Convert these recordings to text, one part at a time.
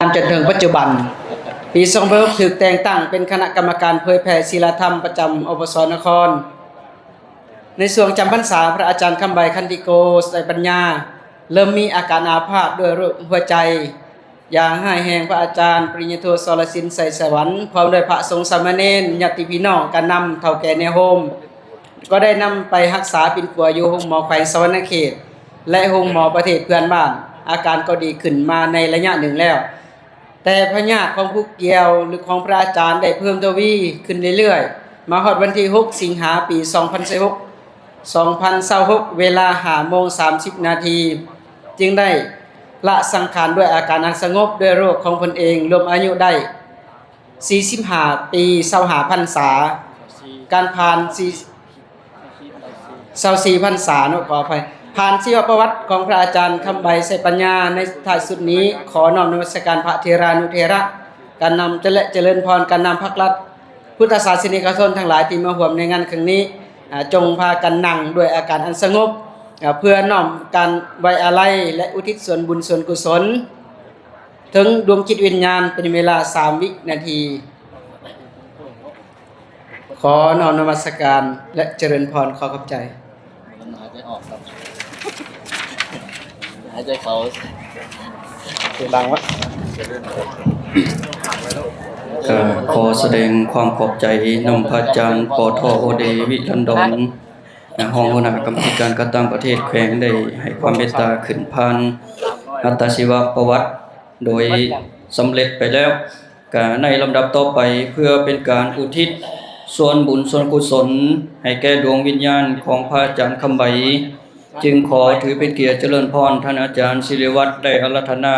ນານຈົນເຖິງປັດຈຸບັນ. ປີສອງພັນຫົກ ຖືກແຕ່ງຕັ້ງເປັນຄະນະກຳມະການເຜີຍແຜ່ສີລະທຳປະຈຳ ອບສ ນະຄອນ. ໃນຊ່ວງຈຳພັນສາ, ພະອາຈານຄຳໃບ ຂັນຕິໂກ ໄຊປັນຍາ ເລີ່ມມີອາການອາພາດດ້ວຍໂລກຫົວໃຈຢ່າງຮ້າຍແຮງ. ພະອາຈານປະລິນຍາໂທ ສອລະສິນ ໄຊສະຫວັນ ພ້ອມດ້ວຍພະສົງສາມະເນນ, ຍາດຕິພີ່ນ້ອງ, ການນຳເຖົ້າແກ່ແນວໂຮມ ກໍໄດ້ນຳໄປຮັກສາປິ່ນປົວຢູ່ໂຮງໝໍແຂວງສະຫວັນນະເຂດ ແລະ ໂຮງໝໍປະເທດເພື່ອນບ້ານ, ອາການກໍດີຂຶ້ນມາໃນໄລຍະໜຶ່ງແລ້ວ. ແຕ່ພະຍາດຂອງພູກ່ຽວ ຫຼື ຂອງພະອາຈານໄດ້ເພີ່ມທະວີຂຶ້ນເລື້ອຍໆ, ມາຮອດວັນທີຫົກ ສິງຫາ ປີສອງພັນຊາວຫົກ ສອງພັນຊາວຫົກ ເວລາຫ້າໂມງສາມສິບນາທີ ຈຶ່ງໄດ້ລະສັງຂານດ້ວຍອາການອັນສະຫງົບ ດ້ວຍໂລກຂອງເພິ່ນເອງ, ລວມອາຍຸໄດ້ ສີ່ສິບຫ້າປີ ຊາວຫ້າພັນສາ, ການຜ່ານສີ່ ຊາວສີ່ພັນສາເນາະ, ຂໍອະໄພ, ຜ່ານຊີວະປະຫວັດຂອງພະອາຈານຄຳໃບ ໄຊປັນຍາ. ໃນທ້າຍສຸດນີ້ ຂໍນ້ອມນະມັດສະການພະເຖລານຸເຖລະ, ການນຳ ແລະ ຈະເລີນພອນການນຳພັກລັດ, ພຸດທະສາສະນິກະຊົນທັງຫຼາຍທີ່ມາຮ່ວມໃນງານຄັ້ງນີ້, ອາ, ຈົ່ງພາກັນນັ່ງດ້ວຍອາການອັນສະຫງົບ, ອາ, ເພື່ອນ້ອມການໄວ້ອາໄລ ແລະ ອຸທິດສ່ວນບຸນສ່ວນກຸສົນ ເຖິງດວງຈິດວິນຍານເປັນເວລາສາມວິນາທີ. ຂໍນ້ອມນະມັດສະການ ແລະ ຈະເລີນພອນ. ຂໍຂອບໃຈ. ຫາຍໃຈອອກ ຫາຍໃຈເຂົ້າ. ເສຍງດັງວະ. ກໍຂໍສະແດງຄວາມຂອບໃຈນຳພະອາຈານ ປທ ໂອເດ ວິລັນດອນ ຮອງຫົວໜ້າກຳມະທິການຈັດຕັ້ງປະເທດແຂວງ ໄດ້ໃຫ້ຄວາມເມດຕາຂຶ້ນຜ່ານອັດຕະຊີວະປະຫວັດໂດຍສຳເລັດໄປແລ້ວ. ກະໃນລຳດັບຕໍ່ໄປ ເພື່ອເປັນການອຸທິດສ່ວນບຸນສ່ວນກຸສົນໃຫ້ແກ່ດວງວິນຍານຂອງພະອາຈານຄຳໃບ, ຈຶ່ງຂໍຖືເປັນກຽດຈະເລີນພອນທ່ານອາຈານສິລິວັດ ໄດ້ອາລາທະນາ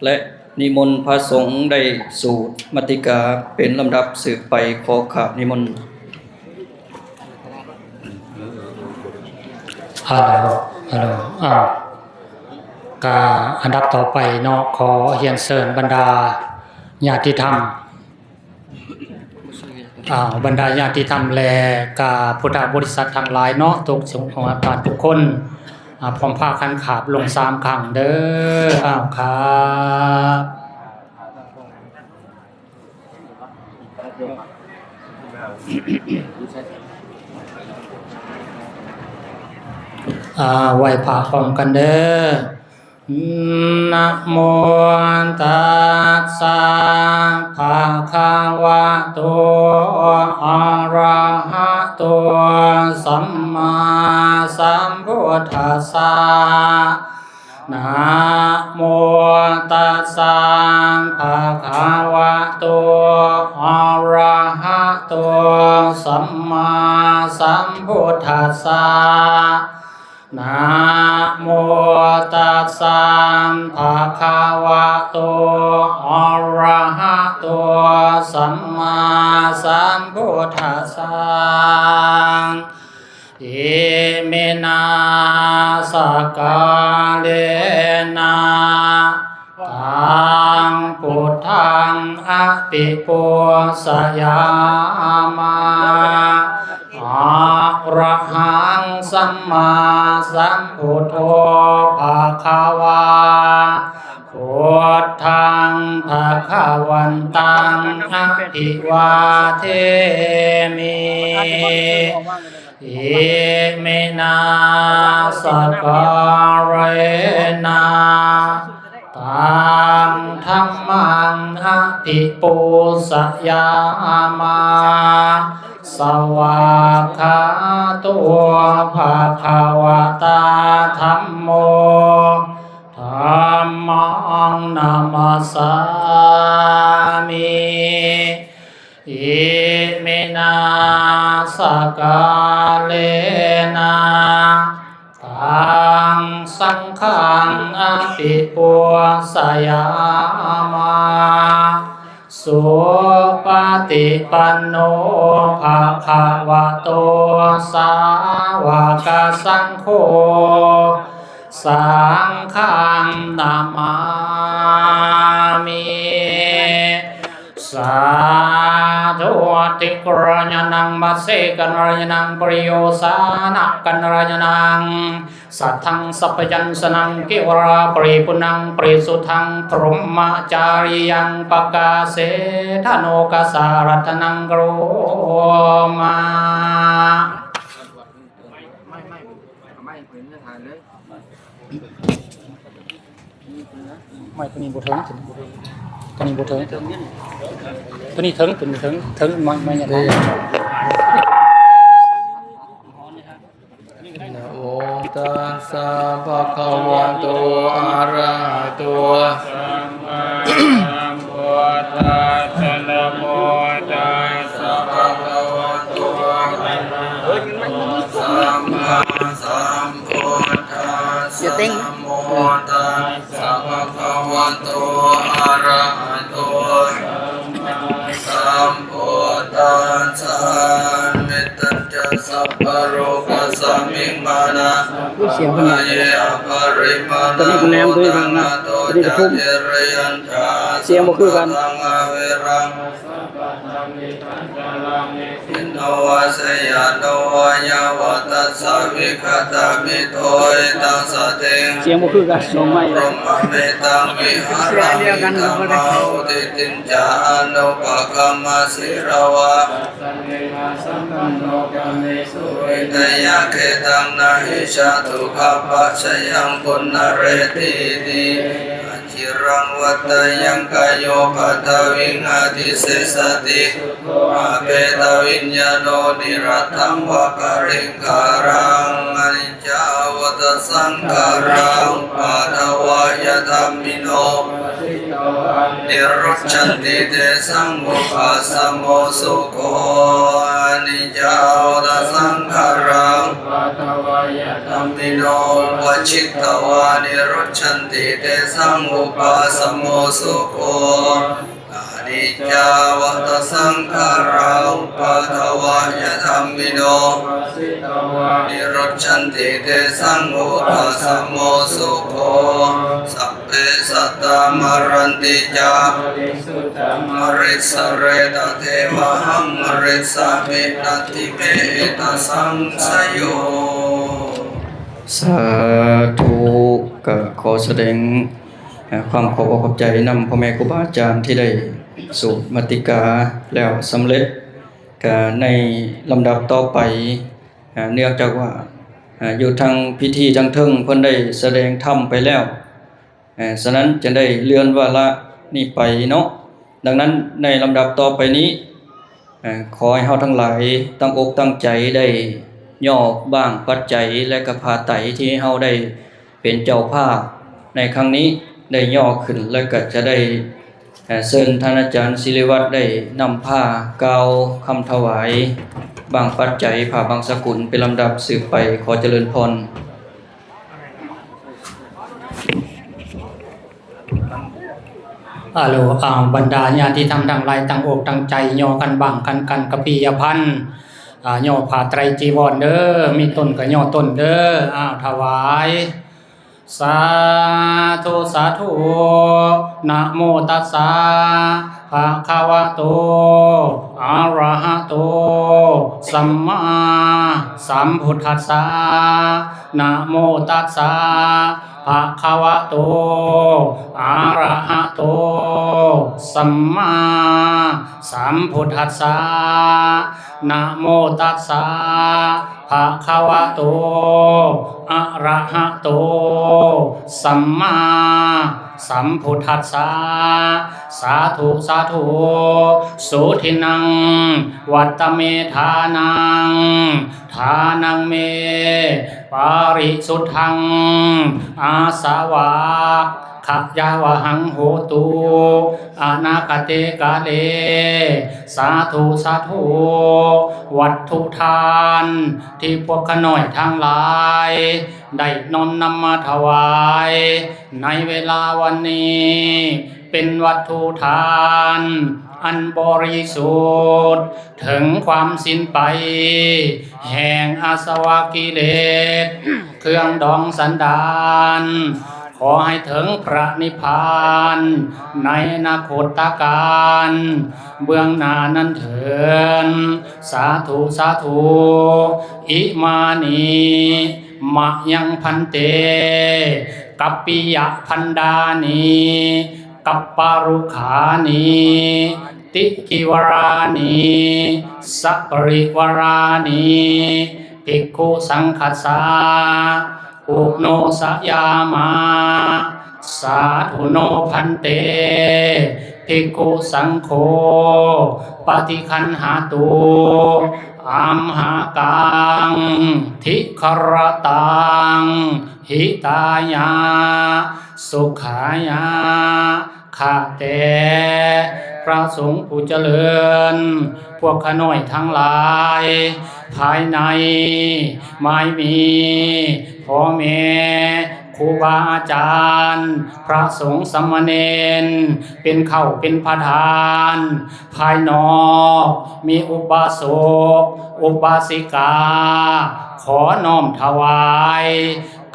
ແລະ ນິມົນພະສົງໄດ້ສູດມະຕິກາເປັນລຳດັບສືບໄປ. ຂໍຂາບນິມົນ. ຮາໂຫຼ ຮາໂຫຼ ອ້າວ ກະອັນດັບຕໍ່ໄປເນາະ, ຂໍຮຽນເຊີນບັນດາຍາດຕິທຳ ອ້າວ ບັນດາຍາດຕິທຳ ແລະ ກະພຸດທະບໍລິສັດທັງຫຼາຍເນາະ, ທຸກສົງຂອງອາຈານທຸກຄົນ, ອາ, ພ້ອມພາກັນຂາບລົງສາມຄັ້ງເດີ້. ອ້າວ ຂາບ. ອາ ໄຫວ້ພະພ້ອມກັນເດີ້. ນະໂມຕັດສະ ພະຄະວະໂຕ ອະລະຫະໂຕ ສຳມາສຳພຸດທັດສະ. ນະໂມຕັດສະ ພະຄະວະໂຕ ອະລະຫະໂຕ ສຳມາສຳພຸດທັດສະ. ນະໂມຕັດສະ ພະຄະວະໂຕ ອະລະຫະໂຕ ສຳມາສຳພຸດທັດສະ. ອິມິນາ ສັກກາເລນະ ຕັງ ພຸດທັງ ອະພິປູຊະຍາມະ. ອະຣະຫັງ ສຳມາສຳພຸດໂທ ພະຄະວາ. ພຸດທັງ ພະຄະວັນຕັງ ອະພິວາເທມິ. ອິມິນາ ສັກກາເລນະ ຕັງ ທັມມັງ ອະພິປູຊະຍາມະ. ສະຫວາກຂາໂຕ ພະຄະວະຕາ ທັມໂມ ທັມມັງ ນະມັດສາມິ. ອິມິນາ ສັກກາເລນະ ຕັງ ສັງຄັງ ອະພິປູຊະຍາມະ. ສຸປະຕິປັນໂນ ພະຄະວະໂຕ ສາວະກະສັງໂຄ ສັງຄັງ ນະມາມິ. ສາທຸ. ຕິກຣາຍານັງ ມັດເສກຣາຍານັງ ປະລິໂຍສານະກຣາຍານັງ ສັດທັງສັບພະຍັນຊະນັງ ເກວະລາປະລິປຸນນັງ ປະລິສຸດທັງ ພຣົມມະຈາຣິຍັງ ປະກາເສທະໂນກາສາລັດຖະນັງ ໂກຣມາ. ໄມ້ຕົວນີ້ບໍ່ເຖິງ ຕົວນີ້ບໍ່ເຖິງ ຕົວນີ້ເຖິງ ຕົວນີ້ເຖິງ ເຖິງໄມ້ ໄມ້ຍາວ. ນະໂມຕັດສະ ພະຄະວະໂຕ ອະລະຫະໂຕ ສຳມາສຳພຸດທັດສະ ນະໂມຕັດສະ ພະຄະວະໂຕ ອະລະຫະໂຕ ສຳມາສຳພຸດທັດສະ ນະໂມຕັດສະ ພະຄະວະໂຕ ອະລະຫະໂຕ ສຳມາສຳພຸດທັດສະ ເມດ ຕັນຈະ ສັບພະໂລກັດສະມິງ ມານະ ເສຍງເພິ່ນດັງ ເຍ ອະປະລິມານະ ໂຫ ຕັນນະໂຕ ຈະ ວິລິຍັນທາ ສຽງບໍ່ຄືກັນ ສັບພະທັງ ອະເວຣັງ ເປັນໂນວາ ຊະຍາໂນວາ ຍາວະຕັດສະ ວິກະຕະມິດໂທ ເອຕັງ ສະຕິງ ສຽງບໍ່ຄືກັນ ສອງໄມ້ ພຣົມມະເມຕັງ ວິຫາລັງ ອິດຖະມາຫຸ ທິດຖິງຈາ ອະນຸປະກຳມະ ສີລະວາ ສະເນຫະ ສຳປັນໂນ ກາເມສຸ ວິນະຍະເຂຕັງ ນະຫິ ຈະຕຸຄັບປະຊະຍັງ ປຸນນະເຣຕິ ອະຈິລັງ ວັດຕະຍັງ ກາໂຍ ປັດທະວິງ ອະທິເສສະຕິ ອະເປຕະວິນຍາໂນ ນິລັດທັງ ວະກະລິງກາລັງ ອະນິ ຈາ ອະວະຕະ ສັງຂາຣາ ອຸປາທາວາຍະທຳມິໂນ ນິລຸດສັນຕິ ເຕສັງ ວະປາສະໂມ ສຸໂຂ ອະນິຈຈາ ອະວະຕະ ສັງຂາຣາ ອຸປາທາວາຍະທຳມິໂນ ວະຈິດຕະວາ ນິລຸດສັນຕິ ເຕສັງ ວະປາສະໂມ ສຸໂຂ ອະນິຈຈາ ອະວະຕະ ສັງຂາຣາ ອຸປາທາວາຍະທຳມິໂນ ວະຈິດຕະວາ ນິລຸດສັນຕິ ເຕສັງ ວະປາສະໂມ ສຸໂຂ ສະເປ ສັດຕາ ມະລັນຕິ ຈາ ປະລິສຸດທັງ ມະລິດສະເຣ ຕະເທວະຫັງ ມະລິດສາມິ ນັດຖິເມ ເອຕະສັງສະໂຍ. ສາທຸ ກະຂໍສະແດງ ເອີ ຄວາມຂອບອົກຂອບໃຈນຳພໍ່ແມ່ຄູບາອາຈານທີ່ໄດ້ສູບມະຕິກາແລ້ວສຳເລັດ. ກະໃນລຳດັບຕໍ່ໄປ ເອີ ເນື່ອງຈາກວ່າ ເອີ ຢູ່ທາງພິທີທາງເທິງເພິ່ນໄດ້ສະແດງທຳໄປແລ້ວ ເອີ ສະນັ້ນຈຶ່ງໄດ້ເລື່ອນວາລະນີ້ໄປເນາະ. ດັ່ງນັ້ນໃນລຳດັບຕໍ່ໄປນີ້ ເອີ ຂໍໃຫ້ເຮົາທັງຫຼາຍຕັ້ງອົກຕັ້ງໃຈໄດ້ຍໍບ້າງປັດໄຈ ແລະກະຜ້າໄຕທີ່ເຮົາໄດ້ເປັນເຈົ້າພາບໃນຄັ້ງນີ້ໄດ້ຍໍຂຶ້ນ ແລະກະຈະໄດ້ ເອີ ເຊີນທ່ານອາຈານສິລິວັດໄດ້ນຳພາກ່າວຄຳຖະຫວາຍ ບັງປັດໄຈ ຜ້າບັງສະກຸນ ເປັນລຳດັບສືບໄປ. ຂໍຈະເລີນພອນ. ອາໂລ ອາ ບັນດາຍາຕິທຳທັງຫຼາຍ ຕັ້ງອົກຕັ້ງໃຈ ຍໍຂັນບັງຂັນກັນກະປີຍະພັນ ອາ ຍໍຜ້າໄຕຈີວອນເດີ ມີຕົ້ນກະຍໍຕົ້ນເດີ ອາ ຖວາຍ. ສາທຸ ສາທຸ ນະໂມຕັດສະ ພະຄະວະໂຕ ອະລະຫະໂຕ ສຳມາສຳພຸດທັດສະ ນະໂມຕັດສະ ພະຄະວະໂຕ ອະລະຫະໂຕ ສຳມາສຳພຸດທັດສະ ນະໂມຕັດສະ ພະຄະວະໂຕ ອະລະຫະໂຕ ສຳມາສຳພຸດທັດສະ ສາທຸ ສາທຸ ໂສທິນັງ ວັດຕະເມທານັງ ທານັງເມ ປະລິສຸດທັງ ອາສະວະ ຂະຍາວະຫັງ ໂຫຕຸ ອະນາຄະເຕກາເລ ສາທຸ ສາທຸ ວັດຖຸທານທີ່ພວກຂ້ານ້ອຍທັງຫຼາຍໄດ້ນ້ອມນຳມາຖວາຍໃນເວລາວັນນີ້ ເປັນວັດຖຸທານອັນບໍລິສຸດ ເຖິງຄວາມສິ້ນໄປແຫ່ງອາສະວະກິເລດ ເຄື່ອງດອງສັນດານ ຂໍໃຫ້ເຖິງພະນິບພານໃນອະນາຄົດຕະການເບື້ອງໜ້ານັ້ນເທີ້ນ ສາທຸ ສາທຸ ອິມານິ ມະຍັງພັນເຕ ກັບປິຍະພັນດານິ ກັບປະລຸຄານິ ຕິກິວະລານິ ສະປະລິວະລານິ ພິກຂຸສັງຄັດສາ ອຸໂນສະຍາມະ ສາທຸໂນພັນເຕ ພິກຂຸສັງໂຄ ປະຕິຄັນຫາຕຸ ອັມຫາກັງ ທິກຂະຣະຕັງ ຫິຕາຍະ ສຸຂາຍະ ຂ້າແຕ່ພະສົງຜູ້ຈະເລີນ, ພວກຂ້ານ້ອຍທັງຫຼາຍ ພາຍໃນໝາຍມີ ພໍ່ແມ່ ຄູບາອາຈານ ພະສົງສາມະເນນ ເປັນເຄົ້າເປັນປະທານ, ພາຍນອກມີອຸບາສົກ ອຸບາສິກາ ຂໍນ້ອມຖະຫວາຍ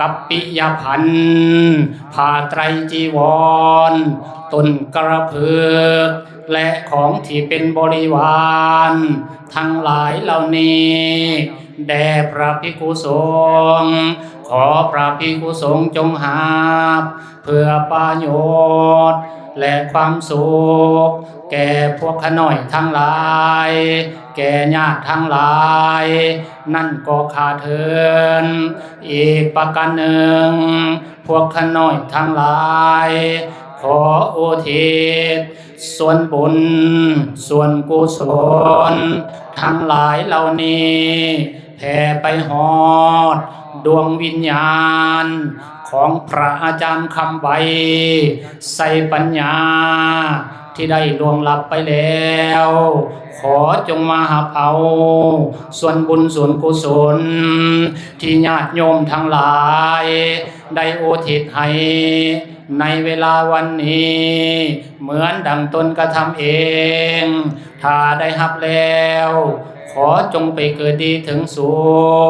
ກັບປິຍະພັນ ຜ້າໄຕຣຈີວອນ ຕົ້ນກະລະພຶກ ແລະ ຂອງທີ່ເປັນບໍລິວານທັງຫຼາຍເຫຼົ່ານີ້ ແດ່ພະພິກຂຸສົງ. ຂໍພະພິກຂຸສົງຈົ່ງຮັບ ເພື່ອປະໂຫຍດ ແລະ ຄວາມສຸກ ແກ່ພວກຂ້ານ້ອຍທັງຫຼາຍ ແກ່ຍາດທັງຫຼາຍ ນັ້ນກໍຂ້າເທີນ. ອີກປະການໜຶ່ງ ພວກຂ້ານ້ອຍທັງຫຼາຍ ຂໍອຸທິດສ່ວນບຸນສ່ວນກຸສົນທັງຫຼາຍເຫຼົ່ານີ້ ແຜ່ໄປຮອດດວງວິນຍານຂອງພະອາຈານຄຳໄວ ໄຊປັນຍາ ທີ່ໄດ້ລ່ວງລັບໄປແລ້ວ, ຂໍຈົ່ງມາຮັບເອົາສ່ວນບຸນສ່ວນກຸສົນ ທີ່ຍາດໂຍມທັງຫຼາຍໄດ້ອຸທິດໃຫ້ ໃນເວລາວັນນີ້ ເໝືອນດັ່ງຕົນກະທຳເອງ. ຖ້າໄດ້ຮັບແລ້ວ ຂໍຈົ່ງໄປເກີດດີເຖິງສຸ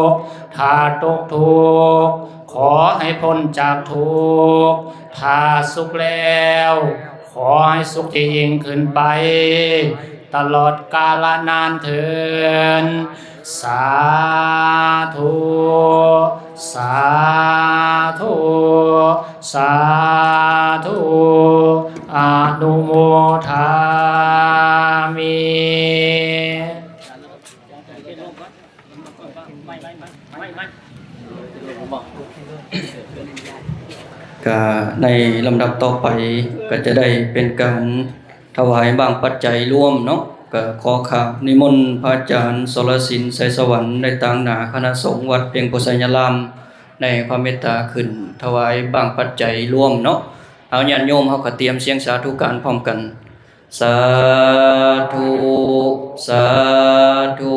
ກ, ຖ້າຕົກທຸກ ຂໍໃຫ້ພົ້ນຈາກທຸກ, ຖ້າສຸກແລ້ວ ຂໍໃຫ້ສຸກທີ່ຍິ່ງຂຶ້ນໄປ ຕະຫຼອດກາລະນານເທີນ. ສາທຸ ສາທຸ ສາທຸ ອະນຸໂມທາມິ. ກະໃນລຳດັບຕໍ່ໄປ ກະຈະໄດ້ເປັນການ ຖວາຍບາງປັດໄຈລວມເນາະ, ກໍຂໍຄາບນິມົນພະອາຈານ ສລະສິນ ໄຊສະຫວັນ ໃນຕາງໜ້າຄະນະສົງວັດເພັງໂພໄຊຍາລາມ ໃນຄວາມເມດຕາຂຶ້ນຖວາຍບາງປັດໄຈລວມເນາະ. ເອົາ ຍາດໂຍມເຮົາກໍຕຽມສຽງສາທຸການພ້ອມກັນ. ສາທຸ ສາທຸ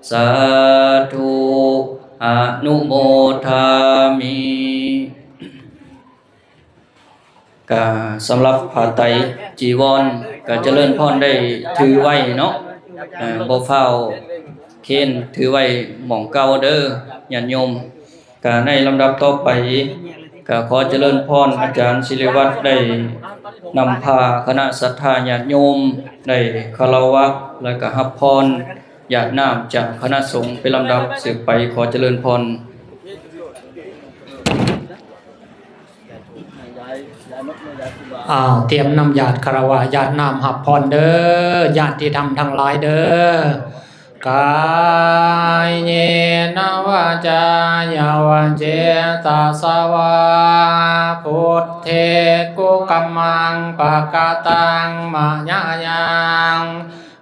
ສາທຸ ອະນຸໂມທາມິ. ກະສຳລັບຜ້າໄຕຈີວອນ ກະຈະເລີນພອນໄດ້ຖືໄວ້ເນາະ, ເອີ ບໍ່ຟ້າວເຄນ ຖືໄວ້ໝ່ອງເກົ່າເດີຍາດໂຍມ. ກະໃນລຳດັບຕໍ່ໄປ ກະຂໍຈະເລີນພອນອາຈານສິລິວັດ ໄດ້ນຳພາຄະນະສັດທາຍາດໂຍມ ໄດ້ຄາລະວະ ແລະກະຮັບພອນ ຢາດນ້ຳຈາກຄະນະສົງເປັນລຳດັບສືບໄປ. ຂໍຈະເລີນພອນ. ອ້າວ ຕຽມນ້ຳຢາດຄາລະວະ ຢາດນ້ຳຮັບພອນເດີ ຍາດຕິທຳທັງຫຼາຍເດີ. ກາເຍນະວາຈາຍະວະເຈຕະສະວາ ພຸດເທກຸກຳມັງປະກະຕັງມະຍະຍັງ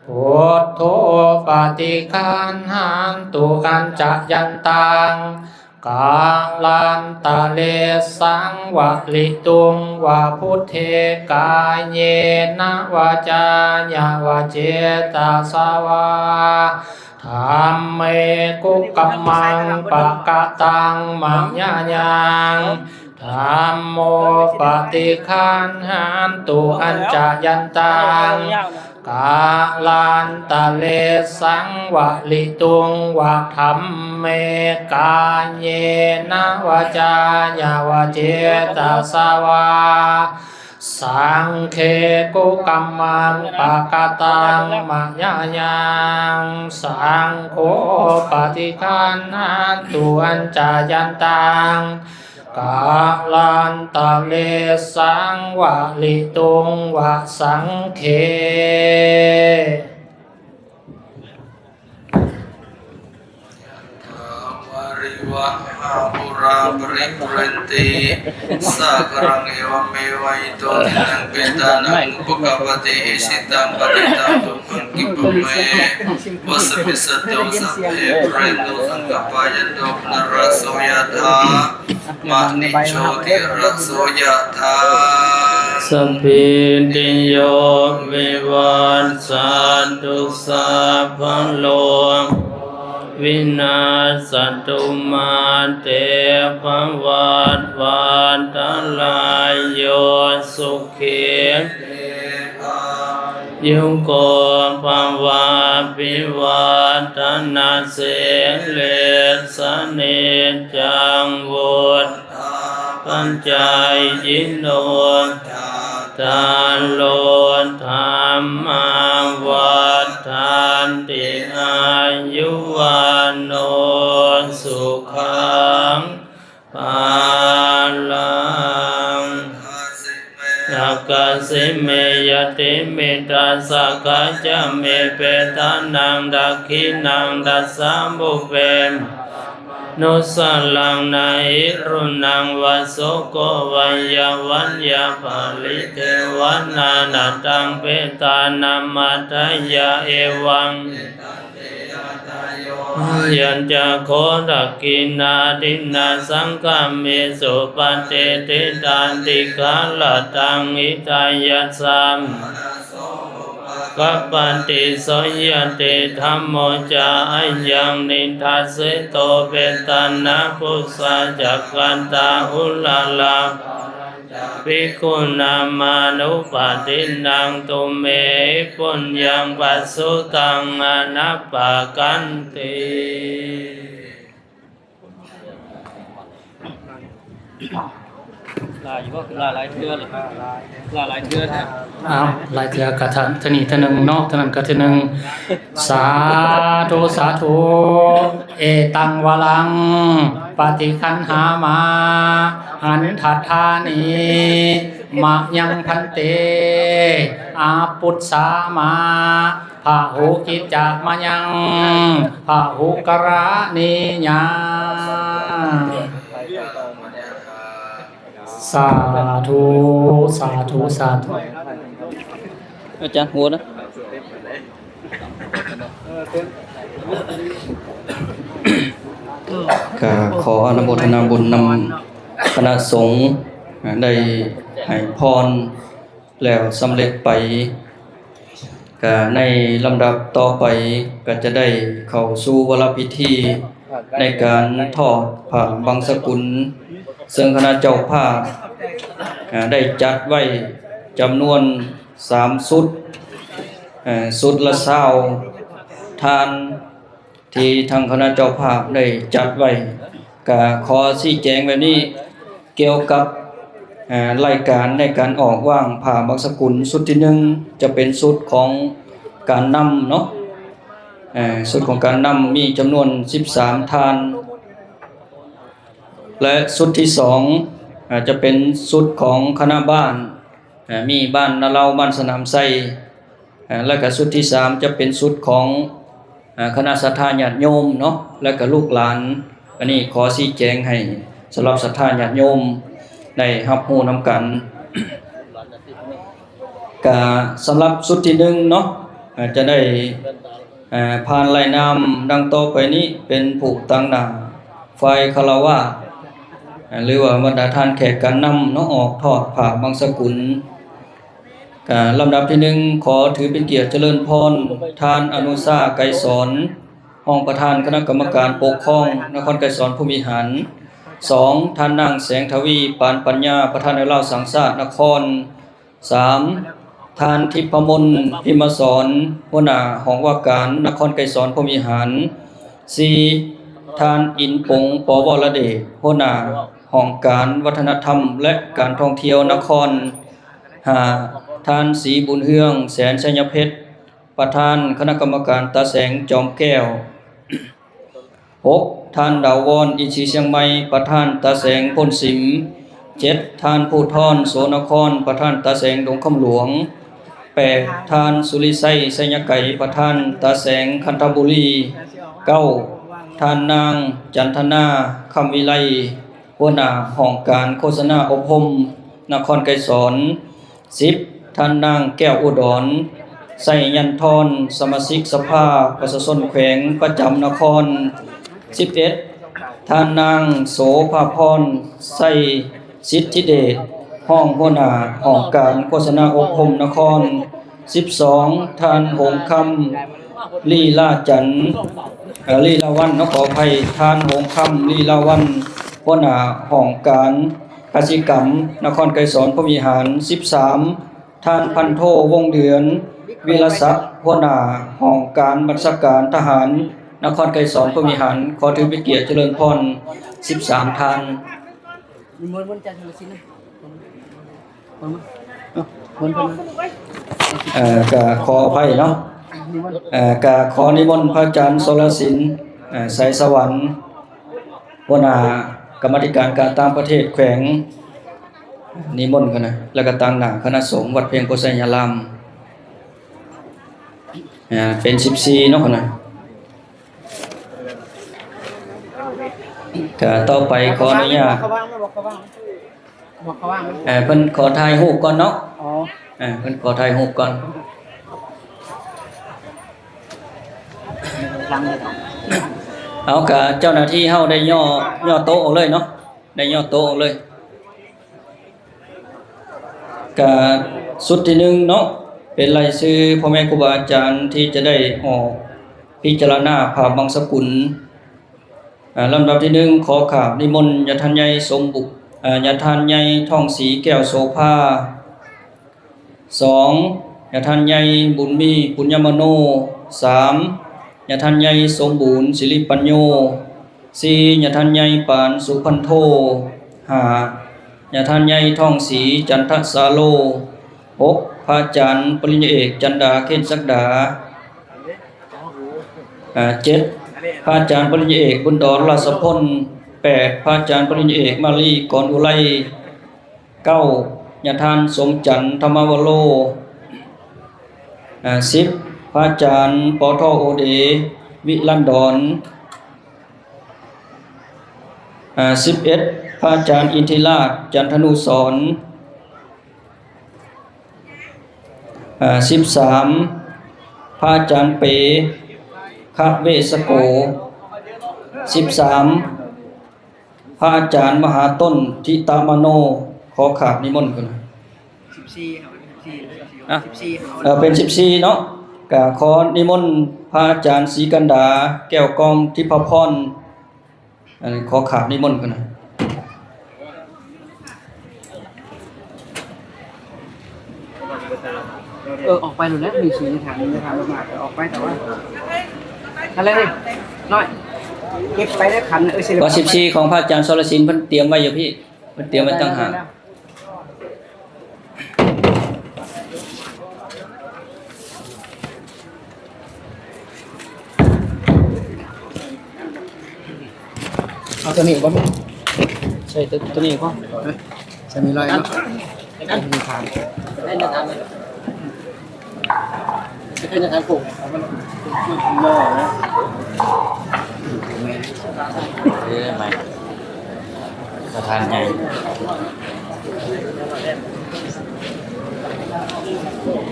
ພຸດໂທປະຕິຄັນຫັນຕຸອັນຈະຍັນຕັງ ກາລັນຕະເລສັງວະລິຕຸງວະ ພຸດເທກາເຍນະວາຈາຍະວະເຈຕະສະວາ ທຳເມກຸກຳມັງປະກະຕັງມະຍະຍັງ ທຳໂມປະຕິຄັນຫັນຕຸອັນຈະຍັນຕັງ ກາລັນຕະເລສັງວະລິຕຸງວະ ທຳເມກາເຍນະວາຈາຍະວະເຈຕະສະວາ ສັງເຂກຸກຳມັງປະກະຕັງມະຍາຍັງ ສັງໂຄປະຕິຄັນຫະຕຸ ອັນຈະຍັນຕັງກາລັນຕະເລ ສັງວະລິຕຸງວະສັງເຂ. ວາລິວະຫາ ປູຣາ ປະລິປູເຣນຕິ ສາຄະລັງ ເອວະເມວະ ອິໂຕ ທິນນັງ ເປຕານັງ ອຸປະກັບປະຕິ ອິຊິຕັງ ປັນຖິຕັງ ຕຸມຫັງ ກິປະເມ ວະສະມິດສະຕຸ ສັບເພ ປູເຣນຕຸ ສັງກະປາ ຍັນໂຕ ປະນະລະໂສ ຍະຖາ ມະນິ ໂຊຕິລະໂສ ຍະຖາ ສະພີຕິໂຍ ວິວັດສັນຕຸ ສາບພະໂລກ ວິນາສະຕຸ ມາເຕ ພະວັດວັດຕະລາໂຍ ສຸຂີ ອາຍຸໂກ ພະວະ ອະພິວາທະນະ ສີລິສະ ນິຈຈັງ ວຸດ ປະຈາຍິໂນ ຈັດຕາໂລ ທຳມາ ວັດທັນຕິ ອາຍຸ ວັນໂນ ສຸຂັງ ພະລັງ ອາກາເສ ເມ ຍະຕິ ມິດຕະສະກະ ຈະ ເມ ເປຕານັງ ດັກຂິນັງ ຕັດສະ ປຸບເປ ມະ ນຸດສະລັງ ນະຫິ ລຸນນັງ ວະ ໂສໂກ ວະ ຍະ ວັນຍາ ປະລິ ເທວະນາ ນະຕັງ ເປຕານັງ ມັດທະຍາ ເອວັງ ເມ ຍັນຈະ ໂຄ ດັກຂິນາ ທິນນາ ສັງຄາມິ ສຸປະຕິດທິ ຕັນຕິຄາ ລະຕັງ ຫິຕາຍະ ສະ ມະ ນະ ໂສ ໂອ ພະ ກະປະຕິ ໂສ ຍະຕິ ທຳໂມ ຈາ ອະຍັງ ນິດທັດສິ ໂຕ ເປຕານັງ ປຸດສະ ຈັກຂັນຕາ ອຸລາລາ ຈາ ພິກຂຸນາ ມານຸປະທິນນັງ ຕຸມເມ ປຸນຍັງ ປະສຸຕັງ ອະນະປະກັນຕິ. ຫຼາຍຢູ່ບໍ່? ຫຼາຍ ຫຼາຍເທື່ອເລີຍ ຫຼາຍ ຫຼາຍເທື່ອແທ້. ອ້າວ ຫຼາຍເທື່ອກະເທື່ອນີ້ເທື່ອໜຶ່ງເນາະ ເທື່ອນັ້ນກະເທື່ອໜຶ່ງ. ສາທຸ ສາທຸ. ເອຕັງ ວະລັງ ປະຕິຄັນຫາມາ ຫັນທັດຖານິ ມະຍັງ ພັນເຕ ອາປຸດສາມາ ພະຫຸກິດຈະມະຍັງ ພະຫຸກະລະນີຍະ. ສາທຸ ສາທຸ ສາທຸ. ອາຈານ ຫົວນະ ກະຂໍອະນຸໂມທະນາບຸນນຳຄະນະສົງ ໄດ້ໃຫ້ພອນ ແລ້ວສຳເລັດໄປ. ກະໃນລຳດັບຕໍ່ໄປ ກະຈະໄດ້ເຂົ້າສູ່ວາລະພິທີໃນການທອດຜ້າບັງສະກຸນ ເຊິ່ງຄະນະເຈົ້າພາບ ອາ ໄດ້ຈັດໄວ້ຈຳນວນສາມຊຸດ ອາ ຊຸດລະຊາວຖານ ທີ່ທາງຄະນະເຈົ້າພາບໄດ້ຈັດໄວ້. ກະຂໍຊີ້ແຈງແບບນີ້ ກ່ຽວກັບ ອາ ລາຍການໃນການອອກວາງຜ້າບັງສະກຸນ ຊຸດທີໜຶ່ງ ຈະເປັນຊຸດຂອງການນຳເນາະ ອາ ຊຸດຂອງການນຳມີຈຳນວນສິບສາມທ່ານ ແລະ ຊຸດທີສອງ ອາ ຈະເປັນຊຸດຂອງຄະນະບ້ານ ອາ ມີບ້ານນາເລົາ ບ້ານສະໜາມໄຊ ອາ ແລ້ວກະຊຸດທີສາມຈະເປັນຊຸດຂອງ ອາ ຄະນະສັດທາຍາດໂຍມເນາະ ແລ້ວກະລູກຫຼານ. ອັນນີ້ຂໍຊີ້ແຈງໃຫ້ສຳລັບສັດທາຍາດໂຍມໄດ້ຮັບຮູ້ນຳກັນ. ກະສຳລັບຊຸດທີໜຶ່ງເນາະ ອາ ຈະໄດ້ ອາ ຜ່ານລາຍນາມດັ່ງຕໍ່ໄປນີ້ ເປັນຜູ້ຕາງໜ້າຝ່າຍຄາລະວາດ ອາ ຫຼືວ່າບັນດາທ່ານແຂກການນຳເນາະ ອອກທອດຜ້າບັງສະກຸນ. ກະລຳດັບທີໜຶ່ງ ຂໍຖືເປັນກຽດຈະເລີນພອນທ່ານ ອະນຸຊາ ໄກສອນ ຮອງປະທານຄະນະກຳມະການປົກຄອງນະຄອນໄກສອນພົມວິຫານ. ສອງ ທ່ານນາງ ແສງທະວີ ປານປັນຍາ ປະທານແນວລາວສ້າງຊາດນະຄອນ. ສາມ ທ່ານ ທິບພະມົນ ພິມມະສອນ ຫົວໜ້າຫ້ອງວ່າການນະຄອນໄກສອນພົມວິຫານ. ສີ່ ທ່ານ ອິນປົງ ປ ວໍລະເດດ ຫົວໜ້າຫ້ອງການວັດທະນະທຳ ແລະ ການທ່ອງທ່ຽວນະຄອນ. ຫ້າ ທ່ານ ສີບຸນເຮືອງ ແສນໄຊຍະເພັດ ປະທານຄະນະກຳມະການຕາແສງຈອມແກ້ວ. ຫົກ ທ່ານ ດາວວອນ ອິນສີຊຽງໃໝ່ ປະທານຕາແສງໂພນສິມ. ເຈັດ ທ່ານ ພູທອນ ໂສນະຄອນ ປະທານຕາແສງດົງຄຳຫຼວງ. ແປດ ທ່ານ ສຸລິໄຊ ໄຊຍະໄກ ປະທານຕາແສງຄັນທະບູລີ. ເກົ້າ ທ່ານນາງ ຈັນທະນາ ຄຳວິໄລ ຫົວໜ້າຫ້ອງການໂຄສະນາອົບຮົມນະຄອນໄກສອນ. ສິບ ທ່ານນາງ ແກ້ວອຸດອນ ໄຊຍັນທອນ ສະມາຊິກສະພາປະຊາຊົນແຂວງປະຈຳນະຄອນ. ສິບເອັດ ທ່ານນາງ ໂສພາພອນ ໄຊສິດທິເດດ ຮອງຫົວໜ້າຫ້ອງການໂຄສະນາອົບຮົມນະຄອນ. ສິບສອງ ທ່ານ ຫົງຄຳ ລີລາຈັນ ເອີ ລີລາວັນ ເນາະ ຂໍອະໄພ ທ່ານ ຫົງຄຳ ລີລາວັນ ຫົວໜ້າຫ້ອງການກະສິກຳນະຄອນໄກສອນພົມວິຫານ. ສິບສາມ ທ່ານ ພັນໂທ ວົງເດືອນ ວິລະສັກ ຫົວໜ້າຫ້ອງການບັນຊາການທະຫານນະຄອນໄກສອນພົມວິຫານ. ຂໍຖືເປັນກຽດຈະເລີນພອນ ສິບສາມ ທ່ານ. ນິມົນ ນິມົນ ເອີ ກະຂໍອະໄພເນາະ ນິມົນ ເອີ ກະຂໍນິມົນພະອາຈານ ສລະສິນ ເອີ ໄຊສະຫວັນ ຫົວໜ້າກຳມາທິການການຕ່າງປະເທດແຂວງ ນິມົນກັນນະ ແລ້ວກະຕາງໜ້າຄະນະສົງວັດພຽງໂພໄຊຍາລາມ ເປັນສິບສີ່ເນາະນະ. ກະຕໍ່ໄປຂໍອະນຸຍາດ ເອີ ເພິ່ນຂໍຖ່າຍຮູບກ່ອນເນາະ ເພິ່ນຂໍຖ່າຍຮູບກ່ອນ. ເອົາ ກະເຈົ້າໜ້າທີ່ເຮົາໄດ້ຍໍ້ ຍໍ້ໂຕະອອກເລີຍເນາະ ໄດ້ຍໍ້ໂຕະອອກເລີຍ. ກະຊຸດທີໜຶ່ງເນາະ ເປັນລາຍຊື່ພໍ່ແມ່ຄູບາອາຈານທີ່ຈະໄດ້ອອກພິຈາລະນາພາບບັງສະກຸນ. ອາ ລຳດັບທີໜຶ່ງ ຂໍຂາບນິມົນຍາທ່ານໃຫຍ່ສົມບຸ ອາ ຍາທ່ານໃຫຍ່ທອງສີແກ້ວໂສພາ. ສອງ ຍາທ່ານໃຫຍ່ບຸນມີ ປຸນຍະມະໂນ. ສາມ ຍາທ່ານໃຫຍ່ສົມບູນ ສິລິປັນໂຍ. ສີ່ ຍາທ່ານໃຫຍ່ປານ ສຸພັນໂທ. ຫ້າ ຍາທ່ານໃຫຍ່ທອງສີ ຈັນທະສາໂລ. ຫົກ ພະອາຈານປະລິນຍາເອກ ຈັນດາ ເຄນສັກດາ. ເຈັດ ພະອາຈານປະລິນຍາເອກ ບຸນດອນ ລາຊະພົນ. ແປດ ພະອາຈານປະລິນຍາເອກ ມາລີ ກອນອຸໄລ. ເກົ້າ ຍາທ່ານສົມຈັນ ທຳມະວະໂລ. ສິບ ພະອາຈານ ປທ ໂອເດ ວິລັນດອນ. ສິບເອັດ ພະອາຈານ ອິນທິລາດ ຈັນທະນູສອນ. ສິບສາມ ພະອາຈານເປ ຄະເວສະໂກ. ສິບສາມ ພະອາຈານມະຫາຕົ້ນ ທິຕະມະໂນ. ຂໍຂາບນິມົນກ່ອນ ສິບສີ່ ເອົາ ສິບສີ່ ເປັນສິບສີ່ເນາະ. ກະຂໍນິມົນພະອາຈານສີກັນດາ ແກ້ວກອງທິບພະພອນ. ອັນນີ້ຂໍຂາບນິມົນກ່ອນນະ. ເອີ ອອກໄປໂລດແຫຼະ ມີສີ່ຖານ ຖານມາກໆ ອອກໄປ. ແຕ່ວ່າ ອັນນັ້ນນີ້ ນ້ອຍ ເກັບໄປໄດ້ຂັນ ເອີ ສິບສີ່ ຂອງພະອາຈານສອລະສິນ ເພິ່ນຕຽມໄວ້ຢູ່ພີ້ ເພິ່ນຕຽມໄວ້ຕ່າງຫາກ. ເອົາໂຕນີ້ບໍ່? ໃສ່ໂຕ ໂຕນີ້ພໍ ໃສ່ມີລອຍເນາະ. ເອີ ໄມ້ ປະທານໃຫຍ່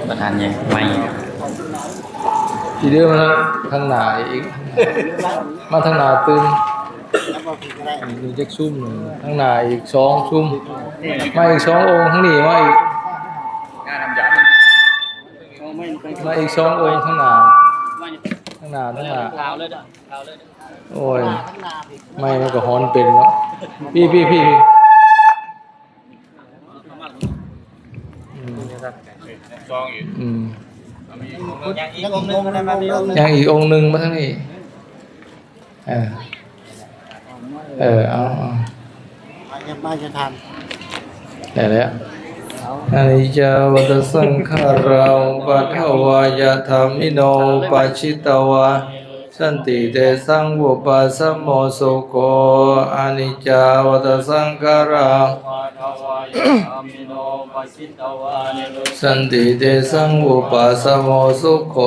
ປະທານໃຫຍ່ ໄມ້ ທີ່ເດີມາທາງໜ້າອີກ ມາທາງໜ້າຕື່ມ. ມີຈັກຊຸມໜຶ່ງ ທາງໜ້າອີກສອງຊຸມ ມາອີກສອງອົງ ທາງນີ້ມາອີກ ມາອີກສອງອົງ ທາງໜ້າ ທາງໜ້າ ທາງໜ້າ. ໂອ້ຍ ໄມ້ມັນກໍຮ້ອນເປັນເນາະ. ພີ້ ພີ້ ພີ້ ພີ້. ອືມ ອືມ ຍັງອີກອົງໜຶ່ງ ຍັງອີກອົງໜຶ່ງມາທາງນີ້. ເອີ ເອີ ເອົາ ເອົາ ມາ ມາ ທານ ໄດ້ແລ້ວ. ອະນິດຈາວັດຕະສັງຂາຣາ ອຸປັດຖະວາຍະທຳມິໂນ ອຸປັດຊິຕະວາ ສັນຕິເຕສັງ ວູປັດສະໂມ ສຸໂຂ ອະນິດຈາວັດຕະສັງຂາຣາ ອຸປັດຖະວາຍະທຳມິໂນ ປັດສິຕະວາ ນິໂຣ ສັນຕິເຕສັງ ວູປັດສະໂມ ສຸໂຂ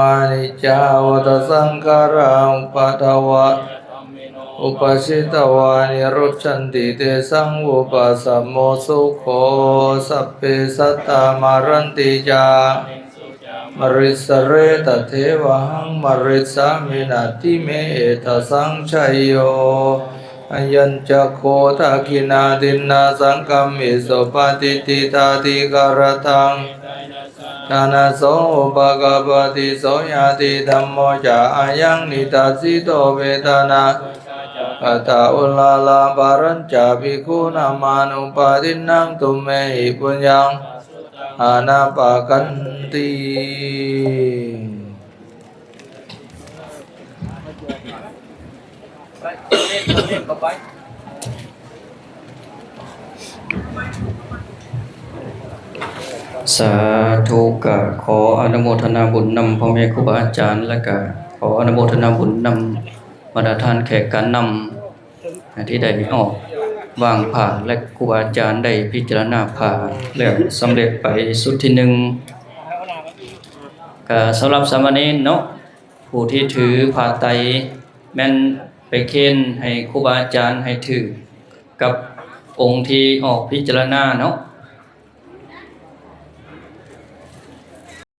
ອະນິດຈາວັດຕະສັງຂາຣາ ອຸປັດຖະວາ ອຸປັດສິຕະວາ ນິໂຣ ສັນຕິເຕສັງ ວູປັດສະໂມ ສຸໂຂ ສັບເພ ສັດຕາ ມະຣັນຕິ ຈາ ມະຣິສະເຣ ຕະເທວະຫັງ ມະຣິສາມິ ນາທິ ເມ ເອຕະສັງ ໄຊໂຍ ອະຍັນຈະໂຄ ທັກຂິນາທິນນາ ສັງຄາມິ ສຸປະຕິດຖິ ຕາທິກາລະທັງ ທານະໂສ ອຸປະກັບປະຕິ ໂສຍາຕິທຳໂມ ຈະອາຍັງ ນິທັດສິໂຕ ເວທະນາ ຄະຕາ ອຸລາລາ ປະລັນຈາ ພິກຂຸນາມານຸປະທິນນາ ທຸມເມຫິ ປຸນຍັງ ອານາປະກັນຕິ. ສາທຸ ກະຂໍອະນຸໂມທະນາບຸນນຳພໍ່ແມ່ຄູບາອາຈານ ແລະກະຂໍອະນຸໂມທະນາບຸນນຳບັນດາທ່ານແຂກການນຳ ທີ່ໄດ້ອອກວາງຜ້າ ແລະ ຄູບາອາຈານໄດ້ພິຈາລະນາຜ້າແລ້ວສຳເລັດໄປຊຸດທີໜຶ່ງ. ກະສຳລັບສາມະເນນເນາະ ຜູ້ທີ່ຖືຜ້າໄຕແມ່ນໄປເຄນໃຫ້ຄູບາອາຈານໃຫ້ຖືກກັບອົງທີ່ອອກພິຈາລະນາເນາະ.